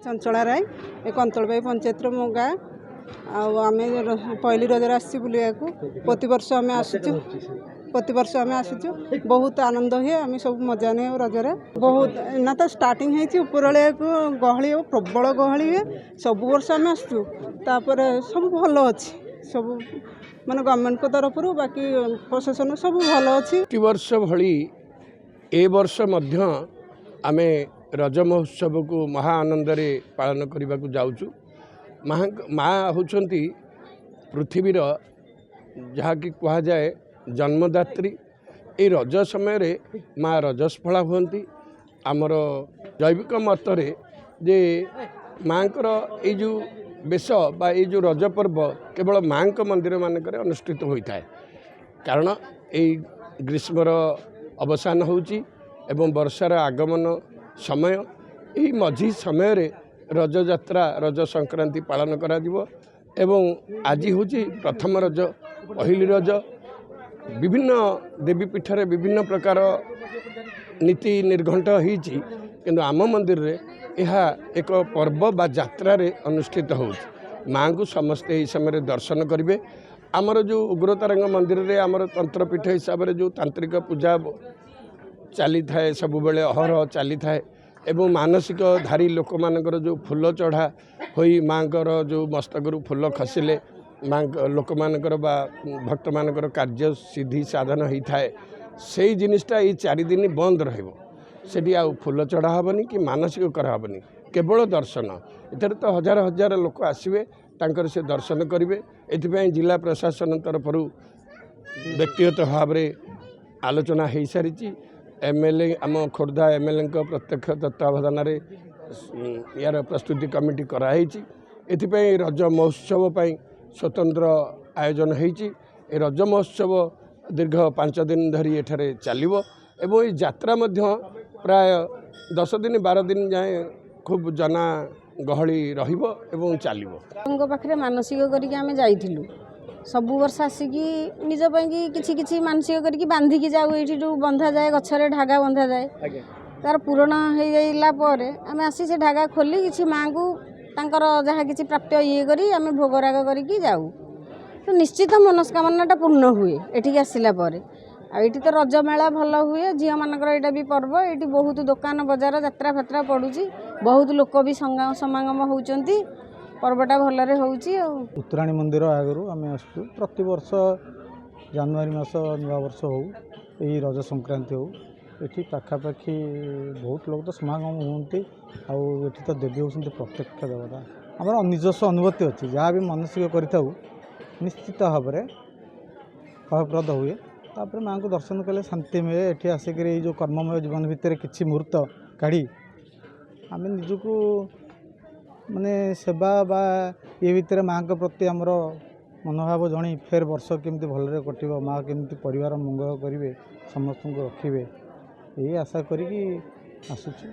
ଚଞ୍ଚଳା ରାୟ, ଏ କନ୍ତଳବାଇ ପଞ୍ଚାୟତର ମୋ ଗାଁ। ଆଉ ଆମେ ପହିଲି ରଜରେ ଆସିଛୁ ବୁଲିବାକୁ। ପ୍ରତିବର୍ଷ ଆମେ ଆସୁଛୁ, ପ୍ରତିବର୍ଷ ଆମେ ଆସୁଛୁ। ବହୁତ ଆନନ୍ଦ ହୁଏ, ଆମେ ସବୁ ମଜା ନେଉ ରଜରେ ବହୁତ। ଏଇନା ତ ଷ୍ଟାର୍ଟିଂ ହେଇଛି, ଉପରଓଳିଆକୁ ଗହଳି ହେବ, ପ୍ରବଳ ଗହଳି ହୁଏ। ସବୁ ବର୍ଷ ଆମେ ଆସୁଛୁ। ତାପରେ ସବୁ ଭଲ ଅଛି, ସବୁ ମାନେ ଗଭର୍ଣ୍ଣମେଣ୍ଟଙ୍କ ତରଫରୁ ବାକି ପ୍ରଶାସନ ସବୁ ଭଲ ଅଛି। ପ୍ରତିବର୍ଷ ଭଳି ଏ ବର୍ଷ ମଧ୍ୟ ଆମେ ରଜ ମହୋତ୍ସବକୁ ମହା ଆନନ୍ଦରେ ପାଳନ କରିବାକୁ ଯାଉଛୁ। ମା ହେଉଛନ୍ତି ପୃଥିବୀର, ଯାହାକି କୁହାଯାଏ, ଜନ୍ମଦାତ୍ରୀ। ଏଇ ରଜ ସମୟରେ ମା ରଜସ୍ଫଳା ହୁଅନ୍ତି। ଆମର ଜୈବିକ ମତରେ ଯେ ମାଙ୍କର ଏଇ ଯେଉଁ ବେଶ ବା ଏଇ ଯେଉଁ ରଜ ପର୍ବ କେବଳ ମାଙ୍କ ମନ୍ଦିରମାନଙ୍କରେ ଅନୁଷ୍ଠିତ ହୋଇଥାଏ, କାରଣ ଏଇ ଗ୍ରୀଷ୍ମର ଅବସାନ ହେଉଛି ଏବଂ ବର୍ଷାର ଆଗମନ ସମୟ। ଏହି ମଝି ସମୟରେ ରଜଯାତ୍ରା, ରଜ ସଂକ୍ରାନ୍ତି ପାଳନ କରାଯିବ ଏବଂ ଆଜି ହେଉଛି ପ୍ରଥମ ରଜ, ପହିଲି ରଜ। ବିଭିନ୍ନ ଦେବୀ ପୀଠରେ ବିଭିନ୍ନ ପ୍ରକାର ନୀତି ନିର୍ଘଣ୍ଟ ହେଇଛି, କିନ୍ତୁ ଆମ ମନ୍ଦିରରେ ଏହା ଏକ ପର୍ବ ବା ଯାତ୍ରାରେ ଅନୁଷ୍ଠିତ ହେଉଛି। ମାଆଙ୍କୁ ସମସ୍ତେ ଏହି ସମୟରେ ଦର୍ଶନ କରିବେ। ଆମର ଯେଉଁ ଉଗ୍ରତାରାଙ୍କ ମନ୍ଦିରରେ ଆମର ତନ୍ତ୍ରପୀଠ ହିସାବରେ ଯେଉଁ ତାନ୍ତ୍ରିକ ପୂଜା ଚାଲିଥାଏ, ସବୁବେଳେ ଅହରହ ଚାଲିଥାଏ ଏବଂ ମାନସିକଧାରୀ ଲୋକମାନଙ୍କର ଯେଉଁ ଫୁଲ ଚଢ଼ା ହୋଇ ମାଆଙ୍କର ଯେଉଁ ମସ୍ତକରୁ ଫୁଲ ଖସିଲେ ମାଆଙ୍କ ଲୋକମାନଙ୍କର ବା ଭକ୍ତମାନଙ୍କର କାର୍ଯ୍ୟ ସିଦ୍ଧି ସାଧନ ହେଇଥାଏ, ସେଇ ଜିନିଷଟା ଏଇ 4 ଦିନ ବନ୍ଦ ରହିବ। ସେଠି ଆଉ ଫୁଲ ଚଢ଼ା ହେବନି କି ମାନସିକ କରାହେବନି, କେବଳ ଦର୍ଶନ। ଏଥିରେ ତ ହଜାର ହଜାର ଲୋକ ଆସିବେ, ତାଙ୍କର ସେ ଦର୍ଶନ କରିବେ। ଏଥିପାଇଁ ଜିଲ୍ଲା ପ୍ରଶାସନ ତରଫରୁ ବ୍ୟକ୍ତିଗତ ଭାବରେ ଆଲୋଚନା ହୋଇସାରିଛି। ଏମ୍ ଏଲ୍ ଏ, ଆମ ଖୋର୍ଦ୍ଧା ଏମ୍ଏଲ୍ଏଙ୍କ ପ୍ରତ୍ୟକ୍ଷ ତତ୍ତ୍ୱାବଧାନରେ ୟାର ପ୍ରସ୍ତୁତି କମିଟି କରାହେଇଛି। ଏଥିପାଇଁ ରଜ ମହୋତ୍ସବ ପାଇଁ ସ୍ୱତନ୍ତ୍ର ଆୟୋଜନ ହେଇଛି। ଏ ରଜ ମହୋତ୍ସବ ଦୀର୍ଘ 5 ଦିନ ଧରି ଏଠାରେ ଚାଲିବ ଏବଂ ଏଇ ଯାତ୍ରା ମଧ୍ୟ ପ୍ରାୟ 10 ଦିନ 12 ଦିନ ଯାଏଁ ଖୁବ୍ ଜନା ଗହଳି ରହିବ ଏବଂ ଚାଲିବ। ଙ୍କ ପାଖରେ ମାନସିକ କରିକି ଆମେ ଯାଇଥିଲୁ। ସବୁ ବର୍ଷ ଆସିକି ନିଜ ପାଇଁକି କିଛି କିଛି ମାନସିକ କରିକି ବାନ୍ଧିକି ଯାଉ। ଏଇଠି ଯେଉଁ ବନ୍ଧାଯାଏ, ଗଛରେ ଢାଗା ବନ୍ଧାଯାଏ, ତାର ପୂରଣ ହେଇଯାଇଲା ପରେ ଆମେ ଆସି ସେ ଢାଗା ଖୋଲି କିଛି ମାଆଙ୍କୁ ତାଙ୍କର ଯାହା କିଛି ପ୍ରାପ୍ୟ ଇଏ କରି ଆମେ ଭୋଗରାଗ କରିକି ଯାଉ। ତ ନିଶ୍ଚିତ ମନସ୍କାମନାଟା ପୂର୍ଣ୍ଣ ହୁଏ ଏଠିକି ଆସିଲା ପରେ। ଆଉ ଏଇଠି ତ ରଜ ମେଳା ଭଲ ହୁଏ, ଝିଅମାନଙ୍କର ଏଇଟା ବି ପର୍ବ। ଏଇଠି ବହୁତ ଦୋକାନ ବଜାର, ଯାତ୍ରା ଫାତ୍ରା ପଡ଼ୁଛି, ବହୁତ ଲୋକ ବି ସମାଗମ ହେଉଛନ୍ତି। ପର୍ବଟା ଭଲରେ ହେଉଛି ଆଉ। ଉତ୍ତରାଣୀ ମନ୍ଦିର ଆଗରୁ ଆମେ ଆସୁଛୁ। ପ୍ରତିବର୍ଷ ଜାନୁଆରୀ ମାସ ନୂଆବର୍ଷ ହେଉ, ଏଇ ରଜ ସଂକ୍ରାନ୍ତି ହେଉ, ଏଠି ପାଖାପାଖି ବହୁତ ଲୋକ ତ ସମାଗମ ହୁଅନ୍ତି। ଆଉ ଏଠି ତ ଦେବୀ ହେଉଛନ୍ତି ପ୍ରତ୍ୟକ୍ଷ ଦେବତା। ଆମର ନିଜସ୍ୱ ଅନୁଭୂତି ଅଛି, ଯାହା ବି ମାନସିକ କରିଥାଉ ନିଶ୍ଚିତ ଭାବରେ ଫଳପ୍ରଦ ହୁଏ। ତାପରେ ମାଆଙ୍କୁ ଦର୍ଶନ କଲେ ଶାନ୍ତି ମିଳେ। ଏଠି ଆସିକରି ଏଇ ଯେଉଁ କର୍ମମୟ ଜୀବନ ଭିତରେ କିଛି ମୁହୂର୍ତ୍ତ କାଢ଼ି ଆମେ ନିଜକୁ ମାନେ ସେବା ବା ଇଏ ଭିତରେ ମାଆଙ୍କ ପ୍ରତି ଆମର ମନୋଭାବ ଜଣେଇ ଫେର ବର୍ଷ କେମିତି ଭଲରେ କଟିବ, ମା କେମିତି ପରିବାର ମଙ୍ଗଳ କରିବେ, ସମସ୍ତଙ୍କୁ ରଖିବେ, ଏଇ ଆଶା କରିକି ଆସୁଛୁ।